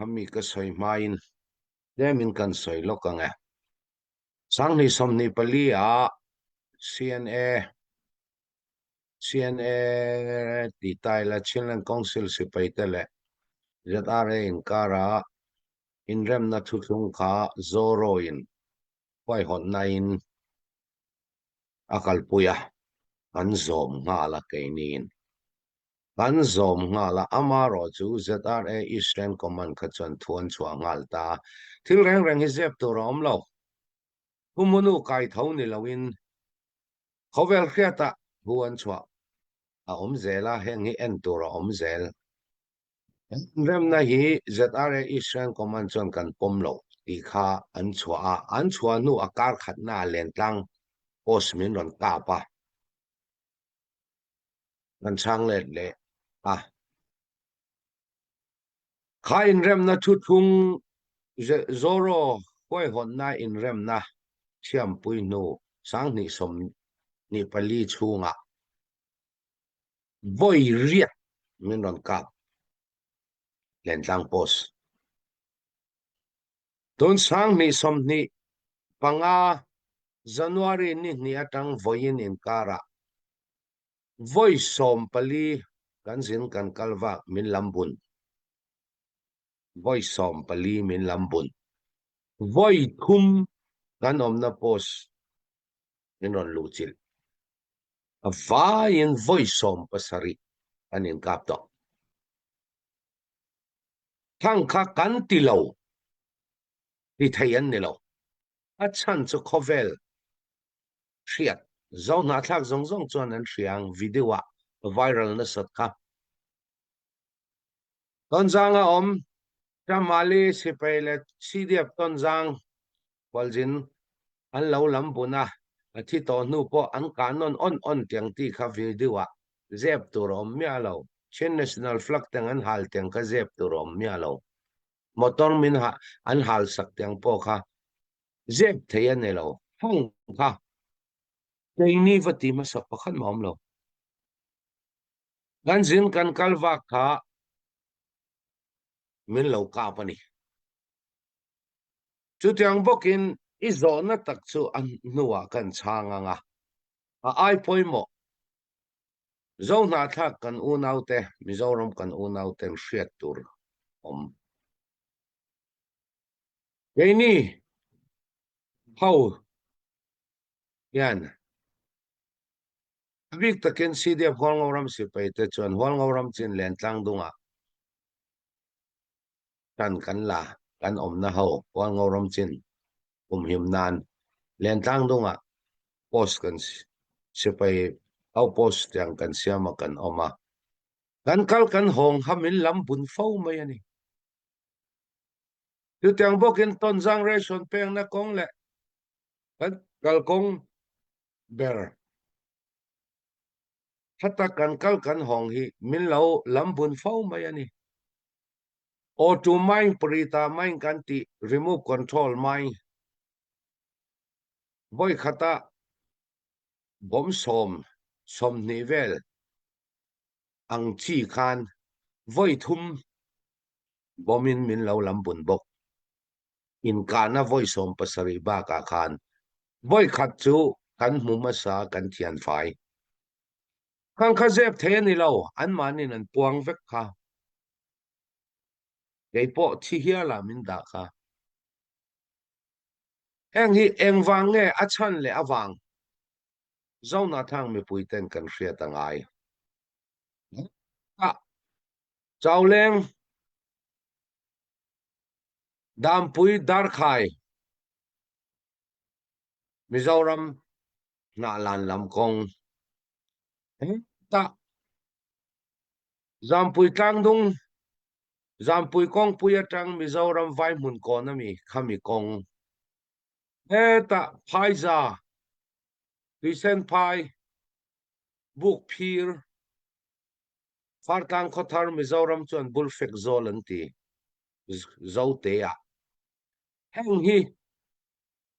Khami ka sawi hmain tlemin kan sawi lawk ang e. Sanghnih 24 ah CNA CNA tih ta ila Chinland Council sipai te leh ZRA inkara inremna thuthlung kha Zoro in huaihawtna in a kalpui a, an zawm nghal a keiniin. Kan zawm nghal a, amarawh chu ZRA Eastern Command kha chuan thu an chhuah nghal ta a, thil reng reng hi zep tur a awm lo. Humunu kai tho ni loin khawvel hriatah thu an chhuah a awm zel a, heng hi en tur a awm zel. Remna hi ZRA Eastern Command chuan kan pawm lo tih kha an chhuah a, an chhuah hnu a kar khatnaah Lentlang post min rawn kap a. Kan chhang let leh a. Kha inremna thuthlung Zoro huaihawnna inremna thiampui hnu 2024 chhungah vawi riat min rawn kap Lentlang Post. Tun 2025 January ni hnih atang vawiin inkarah vawi 14 kan zin kan kal vak min lam bun. Vawi 14 min lam bun. Vawi thum kan awmna post min rawn luh chilh. A vaiin vawi 17 an inkap tawh. Thang kha kan ti lo ti thei an ni lo. A chhan chu khawvel hriat zo hnahthlak zawng zawng chuan an hria ang video ah viral nasat kha. Tonzang a awm Chamali sipai leh CDF Tonzang Khualzin an lo lam bun a, a thi tawh hnu pawh an kah nawn awn awn tiang tih kha video ah zep tur a awm miah lo. Chin National Flag teng an hal tiang kha zep tur a awm miah lo. Motor min an hal sak tiang pawh kha zep thei a ni lo. Heng kha keini va ti hmasa pakhat mah a awm lo. Kan zin kan kal vak kha min lo kap a ni. Chutiang bawkin i zawhna tak chu a hnuah kan chhang ang a, a ai pawimawh. Zohnahthlak kan unaute, Mizoram kan unauten hriat tur awm. Keini ho hian a bik takin CDF Hualngoram sipaite chuan Hualngoram chin Lentlang dungah tan kan la, kan awmna ho Hualngoram chin kumhim nan Lentlang dungah post kan sipai ho post tiang kan siam a kan awm a, kan kal kan hawng kha min lam bun fo mai a ni. Chutiang bawkin Tonzang ration pekna kawng leh kan kalkawng ber tha tak kan kal kan hawng hi min lo lam bun fo mai a ni. Auto mine Prita mine kan tih remove control mine vawi khata bawm sawm 20 vel ang chi khan vawi thum bawmin min lo lam bun bawk. Inkahna vawi 70 bakah khan vawi khat chu kan hmu hmasa kan thian fai. Khang kha zep thei a ni lo, anmahniin an puang vek kha. Kei pawh thi hialah min dah kha. Heng hi engvang nge a chhan leh avang Zonathang mipuiten kan hriat a ngai. Chauleng Dampui Darkhai Mizoram Hnahlan lam kawng hetah Zampui Tlangdung Zampui kawngpui atang Mizoram Vaihmun kawn ami khami kawng hetah Phaiza Tuisen Phai Bukphir Fartlang Khawthar Mizoram chuan Bulfek Zawl an ti Zote-ah heng hi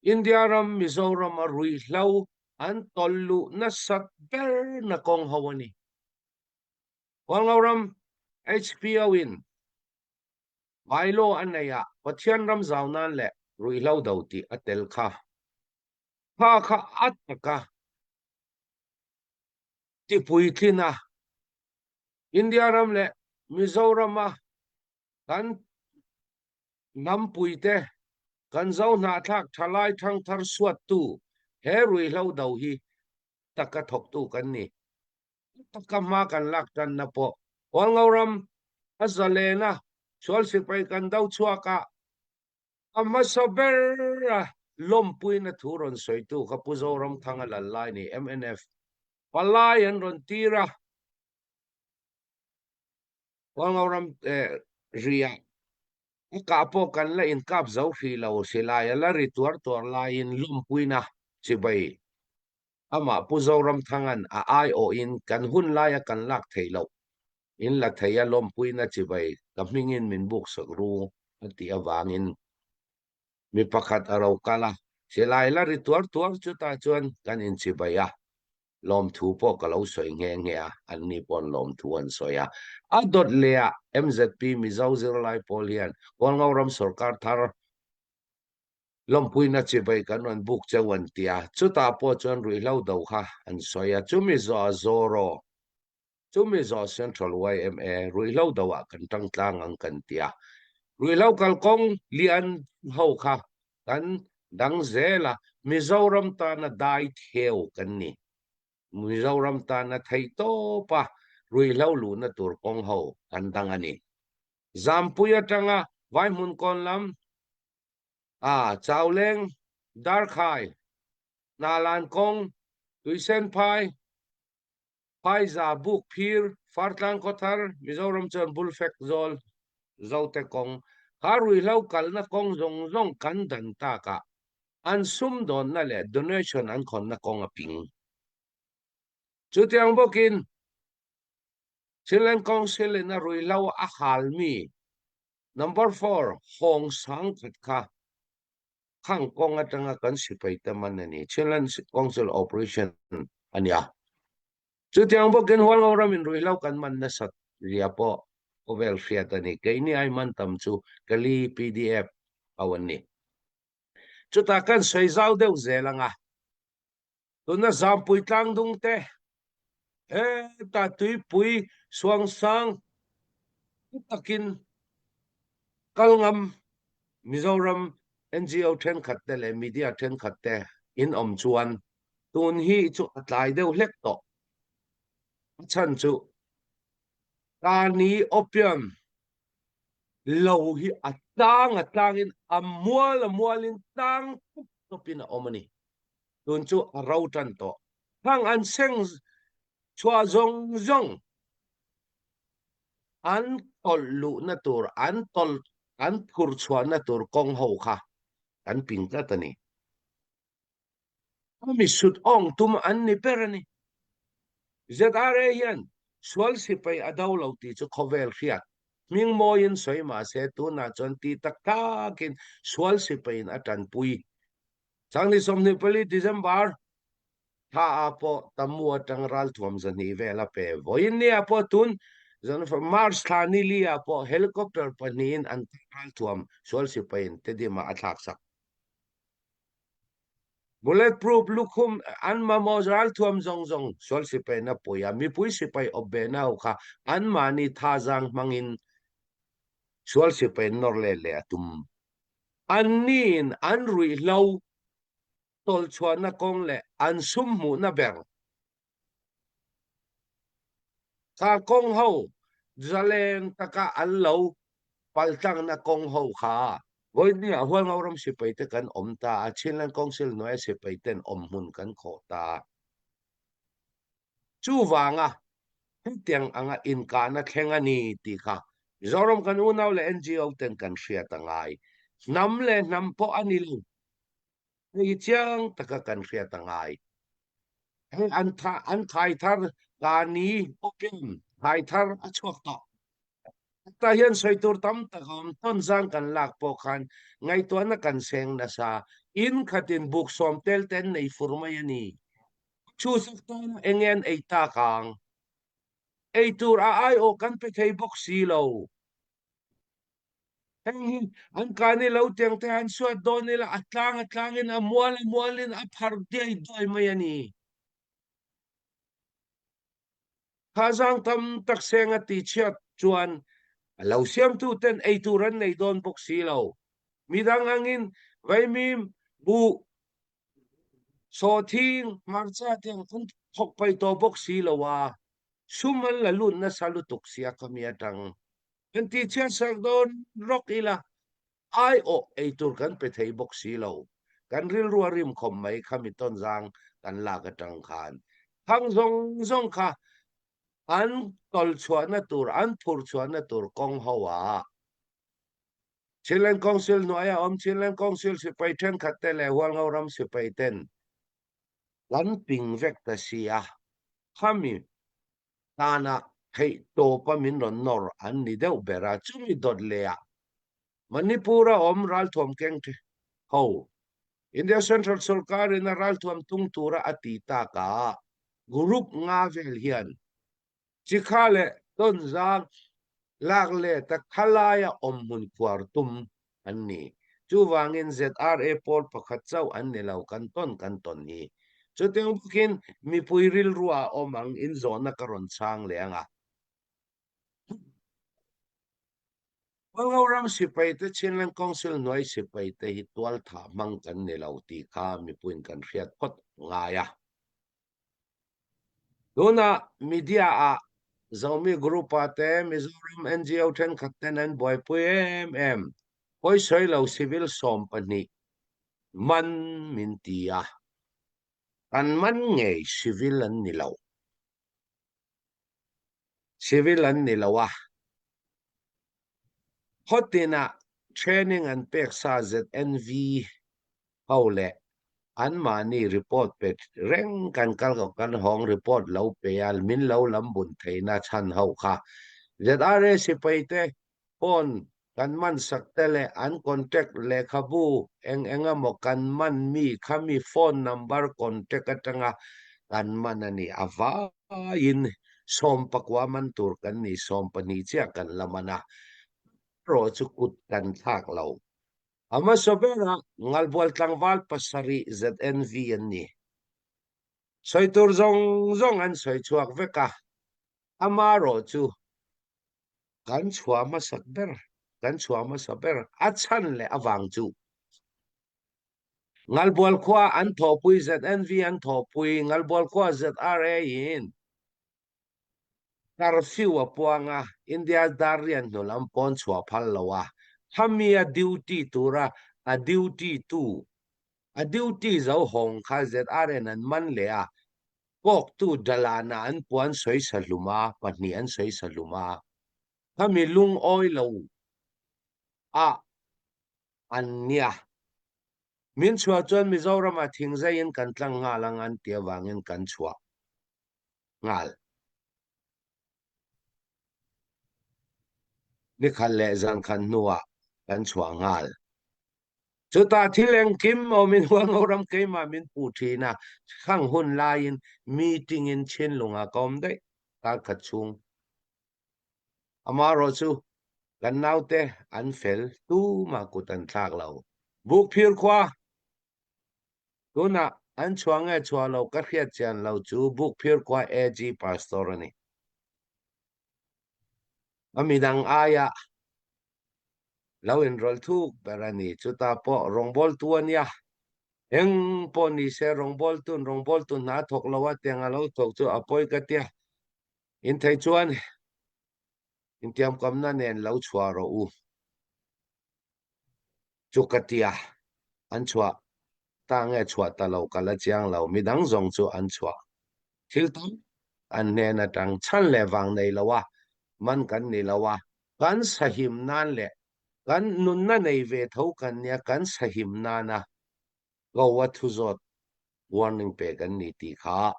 India ram Mizoram a ruihhlo an tawlh luh nasat ber na kawng ho a ni. Hualngo ram HPO in Bylaw a nei a, Pathian ram zau nan leh ruihhlo do tih a tel kha. Kha kha a taka tipuitlin a, India ram leh Mizorama kan hnampuite, kan zo hnahthlak thalai thangthar suattu he ruihhlo do hi taka thawktu kan ni. Taka hma kan lak tanna pawh Hualngo ram a zalen a, sual sipai kan do chhuak a, a hmasa ber a lawmpuina thu rawn sawitu kha Pu Zoramthanga lal lai ni mnf palai an rawn tir a. Hualngo ram ria a kah pawh kan la inkap zo hrih lo, silai a la ri tuar tuar laiin lawmpuina chibai Amah Pu Zoramthanga'n a aiawhin kan hun laia kan lak theih loh in la thei a lawmpuina chibai ka hmingin min buk sak ru a tih avangin mi pakhat a ro kal a, silai la ri tuar tuar chutah chuan kan inchibai a, lawmthu pawh ka lo sawi nghe nghe a, anni paw'n lawmthu an sawi a. A dawt lehah MZP Mizo Zirlai Pawl hian Hualngoram sawrkar thar Lawmpuina chibai kan rawn buk cheu an ti a, chutah pawh chuan ruihhlo do kha an sawi a, chumi zawh Zoro, chumi zawh Central yma ruihhlo do ah kan tang tlang ang kan ti a, ruihhlo kalkawng lian ho kha kan dang zel a, Mizoram tana dai theu kan ni. Mizoram tana theihtawpa ruihhlo luhna tur kawng ho kan dang a ni. Zampui atanga Vaihmun kawn lam A, Chauleng, Darkhai, Hnalan kawng, Tuisenphai, Phaiza, Bukphir, Fartlang Khawthar, Mizoram chuan Bulfek Zawl, Zote kawng, kha ruihhlo kalna kawng zawng zawng kan dan takah an sumdawnna leh donation an khawnna kawng a ping. Chutiang bawkin Chinland Council in a ruihhlo a halmi Number four, Hawng sang khat kha khang kawng atanga kan sipai te man a ni. Chinland Council Operation a nia. Chutiang bawkin Hualngo ramin ruihhlo kan man nasat zia pawh khawvel hriat a ni. Keini ai man tam chu Kali PDF ho an ni. Chutah kan sawi zau deuh zel anga. Tuna Zampui tlangdung te, heta tuipui suangsang takin kal ngam Mizoram NGO thenkhat te leh media thenkhat te in awm chuan tun hi chu a tlai deuh hlek tawh. A chhan chu Kani Opium lo hi a tlang a tlangin a mual a mualin tlang tup tupin a awm a ni. Tun chu a ro tan tawh. Hang an seng chhuah zawng zawng an tawlh luhna tur, an tawlh an phur chhuahna tur kawng ho kha kan ping tlat a ni. A mi sut awng tum an ni ber a ni. ZRA hian sual sipai a do lo tih chu khawvel hriat hming mawiin sawi mah se tunah chuan ti tak takin sual sipaiin a tanpui Changni 24 December thla ah pawh Tamu atang ralthuam zahnih vel a pe. Vawiin ni ah pawh tun March thla ni li ah pawh helicopter pahnihin an ralthuam sual sipaiin Tedim ah a thlak sak. Bullet proof lukhum an mamawh ralthuam zawng zawng sual sipaiin a pui a, mipui sipai awp ve na ho kha anmahni thazang hmangin sual sipaiin nawr let leh a tum. Anniin an ruihhlo tawlchhuahna kawng leh an sum hmuhna ber kha kawng ho zalen taka an lo paltlangna kawng ho kha vawinia Hualngoram sipai te kan awm ta a, Chinland Council hnuaia sipai ten awm hmun kan khawh ta a. Chuvanga hetiang anga inkahna thleng a ni tih kha Mizoram kan unau leh NGO ten kan hriat a ngai. Hnam leh hnam pawh a ni lo. Hei hi chiang taka kan hriat a ngai. Hei an tha an thai thar Kani opium thai thar a chhuak tawh. Tah hian sawi tur tam tak a awm. Tawnzang kan lak pawh khan ngaihtuahna kan seng nasa. In khatin buk sawm tel te an nei fur mai a ni. Chu zuk tana enge an ei tak ang? Ei tur a aiawh kan pe thei bawk si lo. Heng hi an kani lo tiang te han suat dawn ila a tlang a tlangin a mual a mualin a phar diai duai mai a ni. Thazang tam tak seng a tihchhiat chuan a lo siamtu ten ei tur an nei dawn bawk si lo. Midang angin vaimim, buh, sawhthing, hmarcha te ang an thawk paih tawh bawk si lo a, sum an la lut nasa lutuk sia khami atang. Kan tihchhiat sak dawn rawk ila aiawh ei tur kan pe thei bawk si lo. Kan rilru a rim khawp mai kha mi tawnzang kan lak atang khan. Thang zawng zawng kha an tawlh chhuahna tur, an phurh chhuahna tur kawng ho ah Chinland Council hnuaia awm Chinland Council sipai thenkhat te leh Hualngo ram sipai ten kan ping vek ta si a, khami tana theih tawpa min rawn nawr an ni deuh ber a, chumi dawt lehah Manipur-a awm ralthuam keng ho, India Central Sorkarin a ralthuam tung tura a ti takah group nga vel hian chikha leh tawnzang lak leh ta khalaia awm hmun khuar tum an ni. Chuvangin ZRA pawl pakhat chauh an ni lo, kan tawn kan tawn hi. Chutiang bawkin mipui rilru ah awm ang inzawhna ka rawn chhang leh ang a. Hualngo ram sipai te Chinland Council hnuai sipai te hi tualthah hmang kan ni lo tih kha mipuiin kan hriat phawt ngai a. Tunah media ah Zomi group ah te Mizoram NGO thenkhat ten an buaipui em em. Pawisawi lo civil 12 man min ti a. Kan man ngei civil an ni lo. Civil an ni lo a. Khawtinah training an pek sa ZNV ho leh anmahni report pe reng kan kal ko kan hawng report lo pe a min lo lam bun theihna chhan ho kha ZRA sipai te phone kan man sak te leh an contact lehkhabu eng eng emaw kan man mi khami phone number contact atanga kan man a ni a vaiin 19 man tur kan ni 12 chiah kan la man a erawh chu kut kan thlak lo. A hmasa berah Ngalbual tlangval pasarih ZNV an ni. Sawi tur zawng zawng an sawi chhuak vek a, amaherawh chu kan chhuah hmasak ber, kan chhuah hmasa ber a chhan leh avang chu Ngalbual khua an thawhpui ZNV an thawhpui Ngalbual khua ZRA in curfew a puang a, India dar rian hnu lam pawn chhuah phal lo a, khami a duty tura a duty tu a duty zo hawng kha ZRN an man leh a, kawktu Dalana an puan sawisa hlum a, pahnih an sawisa hlum a, khami lungawi lo a an nia. Min chhuah chuan Mizoramah thingzaiin kan tlang nghal ang an ti avangin kan chhuah nghal. Nikhat leh zankhat hnuah kan chhuah nghal. Chutah thil engkim awmin Hualngo ram keimah min puh thin a, khang hun laiin meeting in Chhinlungah ka awm daih kar khat chhung. Amaherawh chu kan naute an fel tumah kut an thlak lo. Bukphir khua Tunah an chhuah nge chhuah lo ka hriat chian lo chu Bukphir khua AG Pastor a ni. A midang aia lo inrawlh thuk ber a ni. Chutah pawh rawngbawltu a nia. Eng pawh ni se rawngbawltu'n rawngbawltu hna thawk lo a tiang a lo thawk chu a pawi ka tia. Inthei chuan intiamkamna nen lo chhuah rawh u. Chu ka tia, an chhuah ta nge chhuah ta lo ka la chiang lo, midang zawng chu an chhuah thil tam an hnen atang chhan leh vang nei lo a, man kan ni lo a, kan sahim nan leh kan nunna nei ve tho kan nia, kan sahim nana ko a thu zawt warning pe kan ni tih kha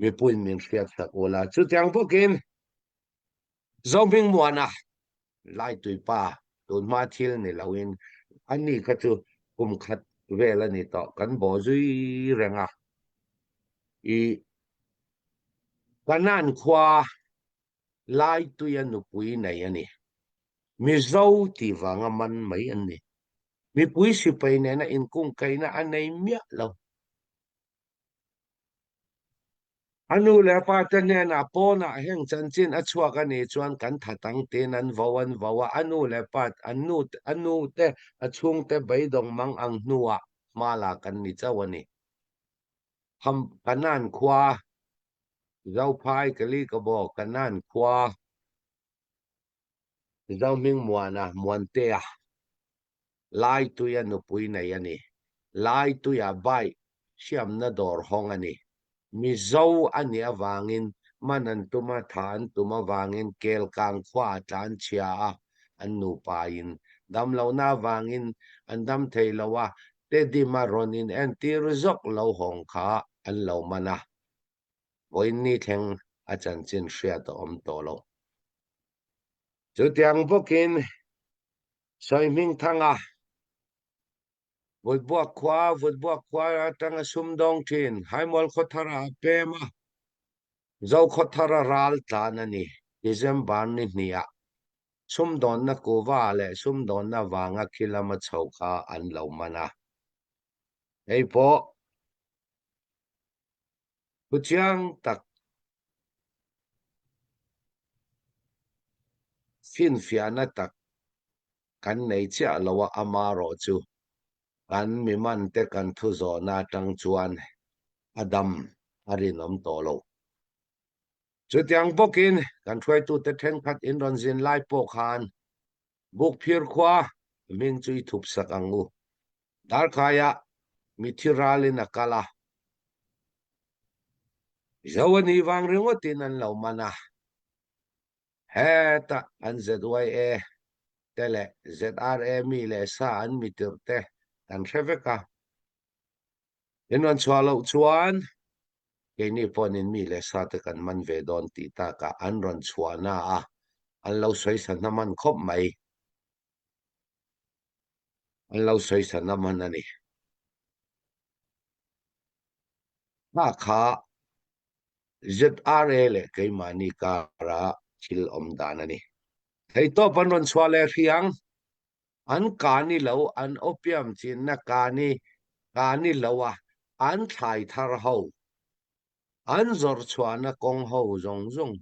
mipuiin min hriat sak ula, chutiang bawkin Zohmingmuana Laituipa tunhma thil ni loin ani kha chu kum khat vel a ni tawh kan bawh zui reng a. I Kanan khua Laituia nupui nei a ni. Mizo tih vanga man mai an ni. Mipui sipai nena inkungkaihna a nei miah lo. A nu leh a pa te hnenah pawnah heng chanchin a chhuak a nih chuan kan that ang tiin an vo an vo a, a nu leh pa an nu a nu te a chhungte beidawng mang ang hnuah hma la kan ni chauh a ni. Ham Kanan khua Zophai Kalikabaw Kanan khua Zohmingmuana Muantea Laituia nupui nei a ni. Laituia bike hriamna dawr hawng a ni. Mizo a nih avangin man an tum a, tha an tum avangin Kelkang khua a tlan chhia a, an nupain damlohna avangin an dam thei lo a, Tedima rawn in entir zawk lo hawng kha an lo man a. Vawiin thleng a chanchin hriat a awm tawh lo. Chutiang bawkin Sawi hming thanga Vutbuak khua, Vutbuak khua atanga sumdawng thin Haimual khawthara a pem a, Zo khawthara ral tlan a ni. December ni hniah sumdawnna kuva leh sumdawnna vanga khi lama chho kha an lo man a. Hei pawh Thu chiang tak finfiahna tak kan nei chiah lo a, amarawh chu kan mi mante kan thu zawhna atang chuan a dam a rinawm tawh lo. Chutiang bawkin kan hruaitute thenkhat in rawn zin lai pawh khan Bukphir khua hming chu i thup sak ang u. Darkhaia mithi ralin a kal a, Zo a nih vang ringawtin an lo man a. Heta an ZYA te leh ZRA mi leh sa an mi tirh te kan hre vek a. In rawn chhuah loh chuan keini pawhin mi leh sa te kan man ve dawn tih takah an rawn chhuahna a, an lo sawisa hna man khawp mai. An lo sawisa hna man a ni. Hna kha ZRA leh keimahni kara thil awm dan a ni. Theihtawp an rawn chhuah leh hri ang. An ka ni lo, an opium chinna ka ni, ka ni lo a, an thlai thar ho, an zawrh chhuahna kawng ho zawng zawng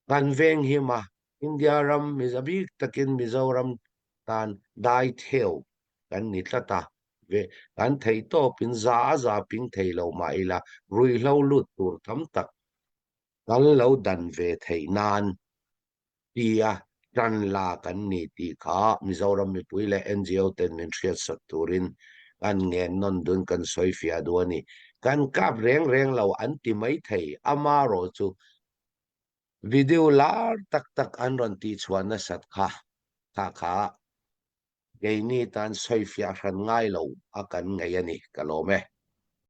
kan veng him a, India ram a bik takin Mizoram tan dai theu kan ni tlat a, ve kan theih tawpin za a za ping thei lo mah ila ruihhlo lut tur tam tak kan lo dan ve theih nan tia tan la kan ni tih kha Mizoram mipui leh NGO ten min hriatsak turin kan ngen nawn dun kan sawi fiah duh a ni. Kan kap reng reng lo an ti mai thei, amarawh chu video lar tak tak an rawn tihchhuah nasat kha kha kha keini tan sawi fiah hran ngai lo a kan ngaih a ni, ka lawm e.